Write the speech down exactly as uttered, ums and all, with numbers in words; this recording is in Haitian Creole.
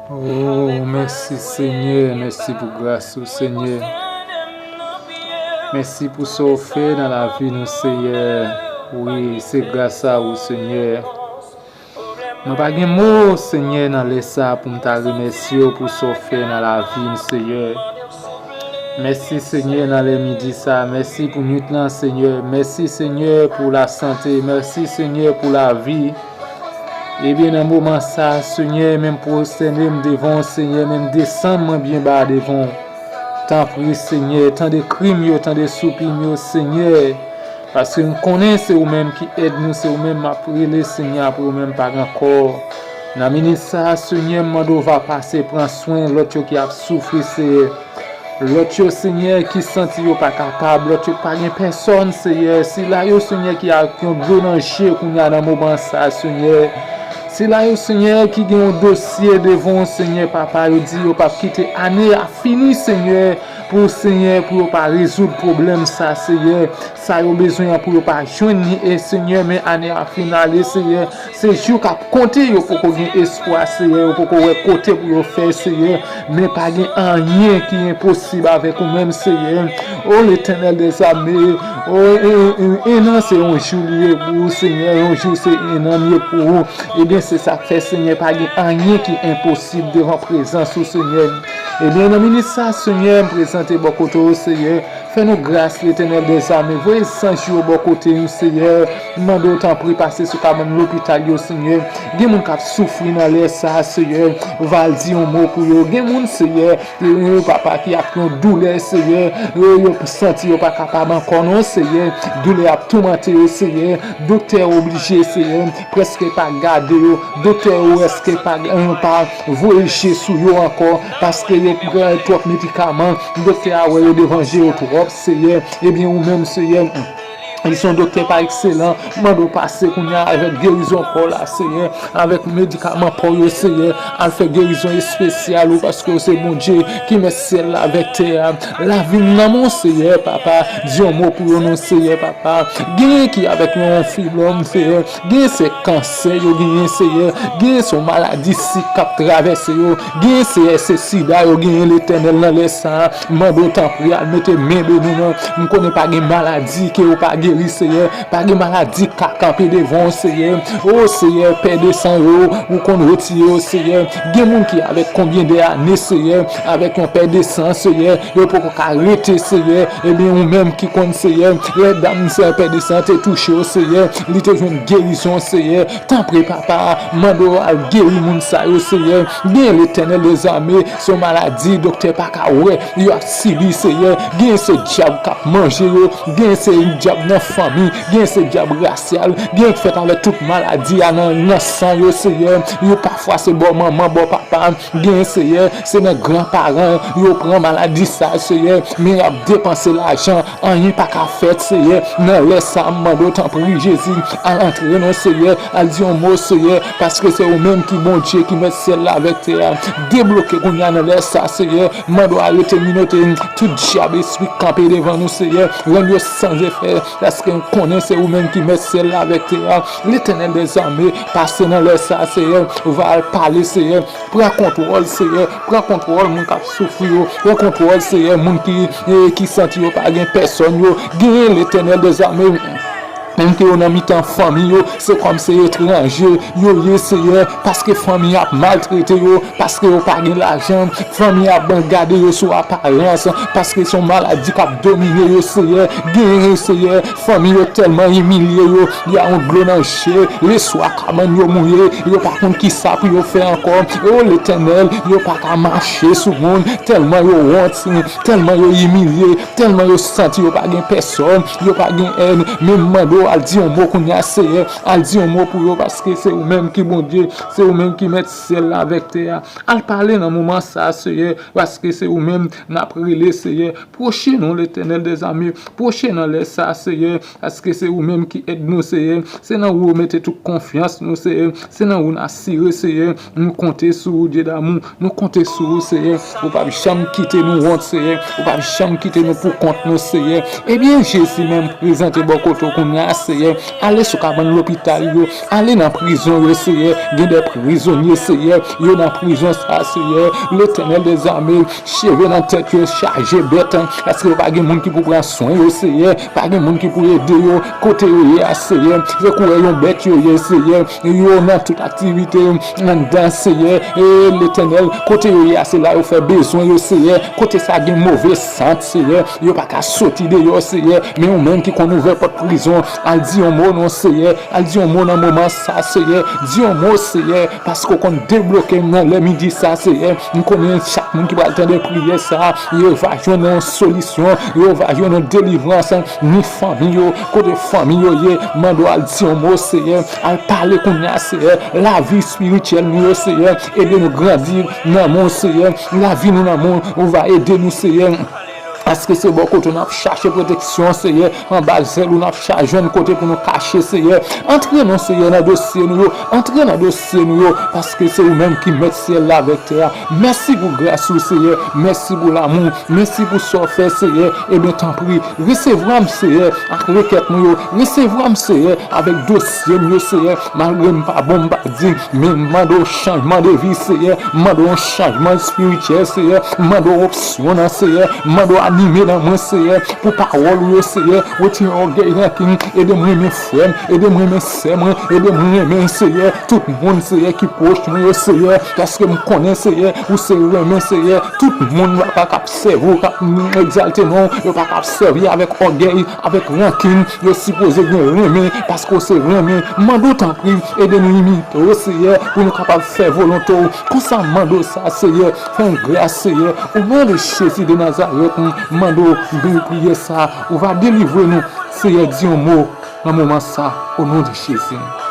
Oh, mèsi Senyè, mèsi pou gras ou Senyè. Mèsi pou sa w fè nan lavi nou Senyè. Wi, se gras a ou Senyè. Mwen pa gen mo Senyè nan lè sa pou m ta remèsye w pou sa w fè nan lavi m Senyè. Mèsi Senyè nan lè midi sa, mèsi pou nwit lan Senyè, mèsi Senyè pou lasante, mèsi Senyè pou lavi. Ebyen nan moman sa Senyè, men m pwostène m devan w Senyè, men m desann mwen byen ba devan w. Tanpri Senyè, tande kri m yo, tande soupi m yo Senyè. Paske m konnen se ou menm ki èd nou, se ou menm m ap rele Senyè, apre ou menm pa gen ankò. Nan minit sa Senyè, m mande w va pase pran swen lòt yo ki ap soufri Senyè. Lòt yo Senyè ki santi yo pa kapab, lòt yo pa gen pèsòn Senyè, sila yo Senyè ki ak yon dlo nan je kounye a nan moman sa Senyè. Sila yo Senyè ki gen yon dosye devan w Senyè papa, yo di yo p ap kite ane a fini Senyè, pou Senyè pou yo pa rezoud pwoblèm sa Senyè. Sa yo bezwen an pou yo pa jwenn li e Senyè, men ane a fin ale Senyè. Se jou k ap konte, yo poko gen espwa Senyè, yo poko wè kote pou yo fè Senyè. Men pa gen anyen ki enposib avèk ou menm Senyè. O Letènèl dèzame, o en an se yon jou li ye pou ou Senyè, yon jou se en an li ye pou ou. Ebyen se sa k fè Senyè pa gen anyen ki enposib devan prezans ou Senyè. Ebyen nan minit sa Senyè, m prezante bò kote w Senyè. Fè nou gras Letènèl dèzame, voye zanj yo bò kote nou Senyè. M mande w tanpri pase sou kabann lopital yo Senyè. Gen moun k ap soufri nan lè sa Senyè, va al di yon mo pou yo. Gen moun Senyè, yo papa ki ak yon doulè Senyè, yo, yo santi yo pa kapab ankò non Senyè. Doulè ap toumante yo Senyè. Doktè oblije Senyè, prèske pa gade yo. Doktè yo prèske pa, pa voye je sou yo ankò, paske yo pran twòp medikaman. Doktè a wè yo devan je yo twòp Senyè. Ebyen ou menm Senyè, li se yon doktè pa ekselan. M mande w pase kounye a avèk gerizon pa w la Senyè, avèk medikaman pa w yo Senyè. Al fè gerizon espesyal ou, paske w se Bondye ki mèt syèl la avèk tè a. Lavi m nan men w Senyè papa. Di yon mo pou yo non Senyè papa. Genyen ki avèk yon fibròm Senyè. Gen se kansè yo genyen Senyè. Gen se yon maladi sik k ap travèse yo. Gen se se sida yo genyen Letènèl nan lè sa a. M mande w tanpri al mete men beni nan. M konnen pa gen maladi ke ou pa geri Senyè. Pa gen maladi k ka kanpe devan w Senyè. O Senyè, pè de san yo, ou konn retire yo Senyè. Gen moun ki avèk konbyen de ane Senyè, avèk yon pè de san Senyè, yo poko ka rete Senyè. Ebyen ou menm ki konn Senyè, lè dam Senyè pè de san te touche yo Senyè, li te jwenn gerizon Senyè. Tanpri papa, mande w al geri moun sa yo Senyè. Gen Letènèl dèzame, se yon maladi doktè pa ka wè, yo ap sibi Senyè. Gen se dyab k ap manje yo, gen se dyab nan fanmi, gen se dyab rasyal, gen k fèt avèk tout maladi a nan, nan san yo Senyè. Yo pafwa se bò manman, bò papa, gen Senyè, se nan granparan yo pran maladi sa Senyè, men y ap depanse lajan, anyen pa ka fèt Senyè. Nan lè sa a m mande w tanpri Jezi, al antre non Senyè, al di yon mo Senyè, paske se ou menm ki Bondye ki mèt syèl la avèk tè a. Debloke kounye a nan lè sa a Senyè, m mande w arete minote tout dyab espri k kanpe devan nou Senyè, rann yo san efè, paske m konnen se ou menm ki mèt syèl la avèk tè a. Letènèl dèzame, pase nan lè sa a Senyè, ou va al pale Senyè, pran kontwòl Senyè, pran kontwòl moun k ap soufri yo, pran kontwòl Senyè moun ki, eh, ki santi yo pa gen pèsòn yo, gen Letènèl dèzame. Menm ke yo nan mitan fanmi yo, se kòm se etranje yo ye Senyè, paske fanmi ap maltrete yo, paske yo pa gen lajan, fanmi ap gade yo sou aparans, paske se yon maladi k ap domine yo Senyè, gen Senyè, fanmi yo tèlman imilye yo, y a yon dlo nan je, leswa kabann yo mouye, yo pa konn kisa pou yo fè ankò. O Letènèl, yo pa ka mache sou moun, tèlman yo wont, tèlman yo imilye, tèlman yo santi yo pa gen pèsòn, yo pa gen èd. Men m mande w al di yon mo kounye a Senyè, al di yon mo pou yo, paske se ou menm ki Bondye, se ou menm ki mèt syèl la avèk tè a. Al pale nan moman sa a Senyè, paske se ou menm n ap rele Senyè. Pwoche nou Letènèl dèzame, pwoche nan lè sa a Senyè, paske se ou menm ki èd nou Senyè. Se nan ou mete tout konfyans nou Senyè, se nan ou n asire Senyè. Nou konte sou ou Dye damou, nou konte sou ou Senyè. Ou p ap janm kite nou wont Senyè, ou p ap janm kite nou pou kont nou Senyè. Ebyen Jezi, men m prezante bò kote w kounye a Seyè, ale sou kabann lopital yo, ale nan prizon yo, Seyè, gen de prizonye, Seyè, yo nan prizon sa, Seyè, Letènèl dèzame, cheve nan tèt yo chaje bèt, paske yo pa gen moun ki pou pran swen yo, Seyè, pa gen moun ki pou ede yo, kote yo ye a, Seyè, se kouri yon bèt yo ye, Seyè, yo nan tout aktivite anndan, Seyè, e Letènèl, kote yo ye a, se la yo fè bezwen yo, Seyè, kote sa gen move sant, Seyè, yo pa ka soti deyò, Seyè, men ou menm ki konn ouvè pòt prizon, al di yon mo non, Seyè, al di yon mo nan moman sa, Seyè, di yon mo, Seyè, paske w konn debloke m nan lè midi sa, Seyè, m konnen chak moun ki pral tande priyè sa, yo va jwenn yon solisyon, yo va jwenn yon delivrans, ni fanmi yo, kote fanmi yo ye, mande w al di yon mo, Seyè, al pale kounye a, Seyè, lavi espirityèl nou yo, Seyè, ede nou grandi nan men w, Seyè, lavi nou nan men w, ou va ede nou, Seyè. Paske se bò kote w n ap chache pwoteksyon, Seyè, anba zèl ou n ap cha-, jwenn kote pou nou kache, Seyè. Antre non, Seyè, nan dosye nou yo, antre nan dosye nou yo, paske se ou menm ki mèt syèl la avèk tè a. Mèsi pou gras ou, Seyè, mèsi pou lamou, mèsi pou sa w fè, Seyè. Ebyen, tanpri, resevwa m, Seyè, ak rekèt mwen yo, resevwa m, Seyè, avèk dosye m yo, Seyè, malgre m pa bon, m pa di, men m mande w chanjman de vi, Seyè, m mande w yon chanjman espirityèl, Seyè, m mande w onksyon nan, Seyè, m mande w anime nan mwen, Seyè, pou pawòl ou yo, Seyè, retire ògèy, rankin, ede m renmen frè m, ede m renmen sè mwen, ede m renmen, Seyè, tout moun, Seyè, ki pwòch mwen yo, Seyè, paske m konnen, Seyè, ou se renmen, Seyè, tout moun pa ka ap sèvi w, k ap egzalte non w, yo pa ka ap sèvi avèk ògèy, avèk rankin, yo sipoze gen renmen, paske w se renmen. Mande w tanpri, ede nou imite w, Seyè, pou nou kapab fè volonte w. Konsa, mande w sa, Seyè, fè n gras, Seyè. O non de Jezi de Nazarèt, mande w, priye sa, ou va delivre nou, Seyè, di yon mo nan moman sa, o non de Jezi.